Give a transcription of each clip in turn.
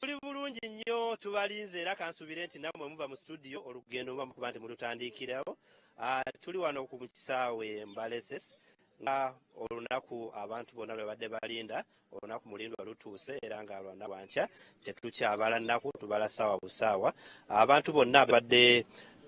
Tuli bulungi nnyo, tubalinze era kansubire nti nammwe muva mu studio olugendo muba mukuba nti mulutandiikirawo. Tuli wano ku kisaawe Mbale SS nga olunaku abantu bonna lwe badde balinda, olunaku mulindwa lutuuse era nga lwana lwankya, tetukyabala nnaku, tubala ssaawa busaawa. Abantu bonna badde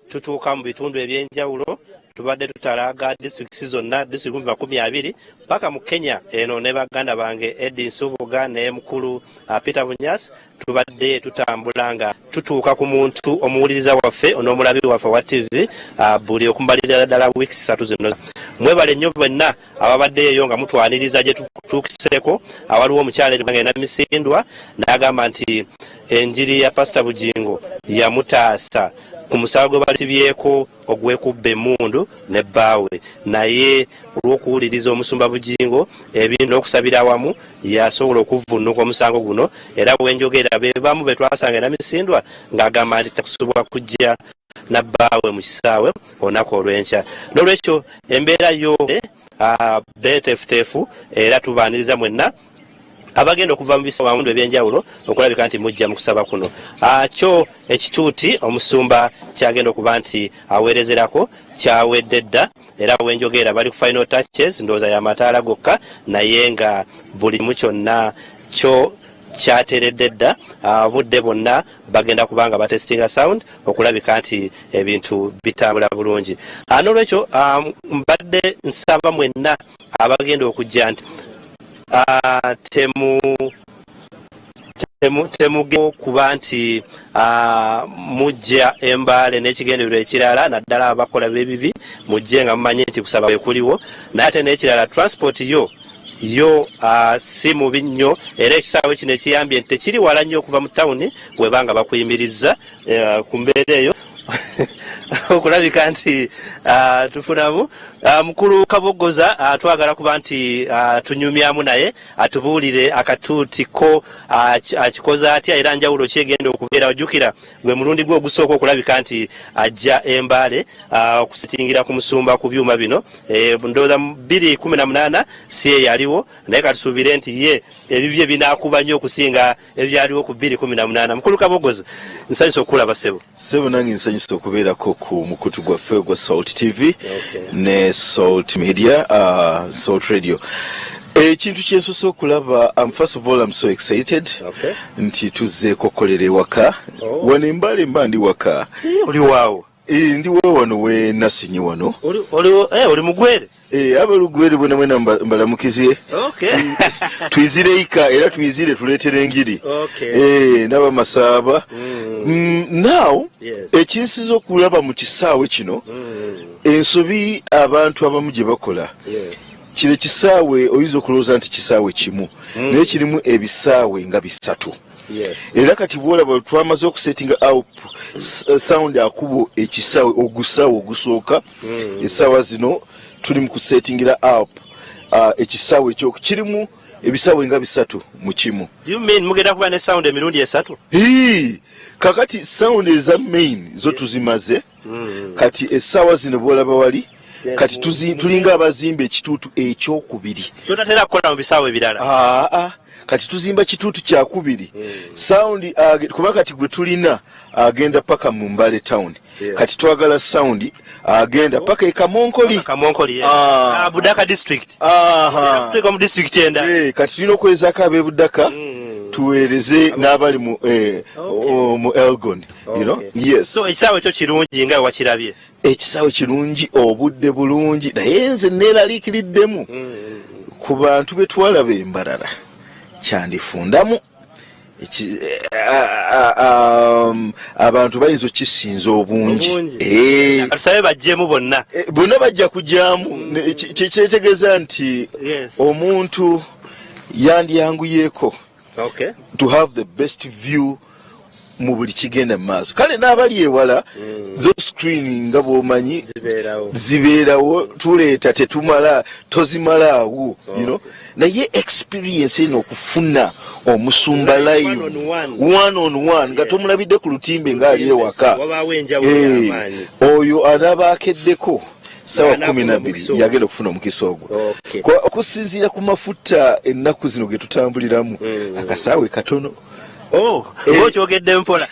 tutuuka mu bitundu ebyenjawulo, tubadde tutalaga disitulikiti zonna, disitulikiti 20 paka mu Kenya eno, ne baganda bange Edi Nsubuga ne mukulu Peter Bunyas. Tubadde tutambula nga tutuuka ku muntu omuwuliriza waffe n'omulabi waffe wa TV buli okumbalirira ddala wiiki 3 zino. Mwebale nnyo bwenna ababadde eyo nga mutwaniriza gye tutuukiseeko. Awaliwo omukyala eri Misindwa n'agamba nti enjiri ya Pasita Bugingo yamutaasa ku musango gwe basibyeko ogw'ekubba emmundu ne bbaawe, naye olw'okuwuliriza omusumba Bugingo ebintu n'okusabira awamu yasobola okuvvuunuka omusango guno. Era wenjogera be bamu be twasanga era Misindwa ng'agamba nti takusobola kujja na bbaawe mu kisaawe olunaku olw'enkya. N'olwekyo embeera yo beeteefuteefu era tubaaniriza mwenna abagenda okuva mu bisawandu ebyenjawulo okulabika nti mujja mu kusaba kuno. Kyo ekituuti omusumba kyagenda okuba nti aweerezerako kyawedde dda, era wenjogera bali ku final touches, ndowooza y'amataala gokka, naye nga buli kimu kyonna kyo kyateredde dda. Obudde bwonna bagenda kuba nga batestinga sound okulabika nti ebintu bitambula bulungi. N'olwekyo mbadde nsaba mwenna abagenda okujja nti temuge kuba nti mujja Embaale n'ekigendererwa ekirala, naddala abakola b'ebibi. Mujje nga mumanyi nti kusaba bwe kuliwo. Naye ate n'ekirala, transport yo si mubi nnyo, era ekisaawe kino ekiyambye nti tekiri wala nnyo okuva mu tawuni webanga bakuyimiriza ku mbeera eyo okulabika nti tufunamu. Mukulu Kabogoza, twagala kuba nti tunyumyamu naye atubuulire akatuuti ko akikoze atya era njawulo ki egenda okubeera. Ojjukira gwe mulundi gwe ogusooka okulabika nti ajja Embaale okusitingira ku musumba ku byuma bino. Ndowooza mu 2018 si ye yaliwo, naye katusuubire nti ye ebibye binaakuba nnyo okusinga ebyaliwo ku 2018. Mukulu Kabogoza, nsanyusa okukulaba, ssebo. Ssebo, nange nsanyusa okubeerako ku mukutu gwaffe ogwa Salt TV ne Salt Media, Salt Radio. Ekintu kyensoose okulaba, first of all, I'm so excited nti tuzzeeko okukolera ewaka. Wano Embaale mba ndi waka. Oli waawo? Eh, ndiwo wano we nasinye wano. Oli mugwere? Eh, abalugwere bwena mwena mbalamukizie. Twizire ika era twizire tuleetere engiri. Eh, n'abamasaaba. Now ekinsiza okulaba mu kisaawe kino, ensobi abantu abamu gye bakola, kino kisaawe oyinza okulowooza nti kisaawe kimu, naye kirimu ebisaawe nga bisatu. Era kati bwolaba twamaze okusettinga up sound akubo ekisaawe ogusaawe ogusooka. Essaawa zino tuli mu kusettingira up ekisaawe ekyo kirimu ebisaawe nga bisatu mu kimu. Do you mean mugenda kuba ne sound emirundi esatu? Hii, kakati sound eza main zo tuzimaze. Kati essaawa zino bwolaba wali kati tulinga abazimba ekituutu ekyokubiri. Kyotatera kukola mu bisaawe ebirala. Aa, kati tuzimba kituutu kyakubiri. Sound kuba kati gwe tulina agenda paka mu Mbale town. Kati twagala sound agenda paka e Kamonkoli. Kamonkoli, yeah. Ah. Ah, Budaka district. Aha. Tuteeka mu district enda. Eh, kati tulina okwezaako ab'e Budaka, tuweereze n'abali mu mu Elgon. Yes. So ekisaawe kyo kirungi nga wakirabye? Ekisaawe kirungi, obudde bulungi, naye nze neeraliikiriddemu ku bantu be twalaba embalala kyandifundamu. Abantu bayinza okukisinza obungi. Obungi. Eh. Katusabe bajjemu bonna. Eh, bonna bajja kujyamu. Kyetegeeza nti omuntu yandyanguyeeko to have the best view mu buli kigenda mu maaso. Kale n'abali ewala, zo screen nga bw'omanyi zibeerawo. Zibeerawo, tuleeta tetumala tozimalaawo, naye experience eno okufuna omusumba live, live, one on one. One on one, nga tomulabidde ku lutimbe ng'ali ewaka. Wabaawo enjawulo Eh, y'amaanyi. Oyo anaaba akeddeko sawa Ng'anaafuna 12 omukisa ogwo. yagenda okufuna omukisa ogwo. Okusinziira ku mafuta ennaku zino ge tutambuliramu, akasaawe katono. Oh, oba okyogedde mpola.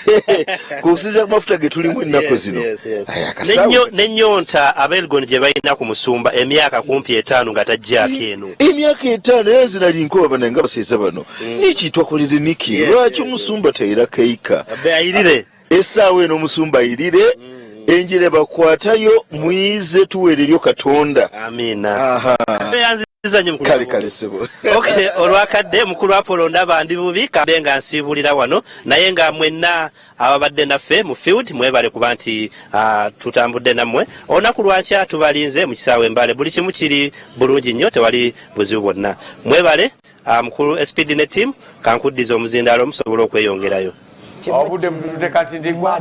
Kusinziira ku mafuta ge tulimu ennaku zino. Aya, akasaawe. N'ennyonta ab'Elgon gye balina ku musumba emyaka kumpi 5 nga tajjaako eno. Emyaka 5, era nze nali nkoba bana nga baseeza bano, niki twakolere niki? Lwaki omusumba tayira keika? Abe ayirire. Essaawa eno omusumba ayirire, enjere bakwatayo muyize, tuweereryo Katonda. Amiina. Aha. Tweyanziza nnyo, mukulu. Kale kale, sebo. Okay, olwakadde mukulu Apollo ndaba ndi bubi, kambe nga nsiibulira wano, naye nga mwenna ababadde naffe mu field mwebale kuba nti tutambudde nammwe. Olunaku lwankya tubalinze mu kisaawe Embale, buli kimu kiri bulungi nnyo, tewali buzibu bwonna. Mwebale. Mukulu SPD ne team, kankuddiza omuzindaalo musobole okweyongerayo. Obudde bututute kati ndigwa.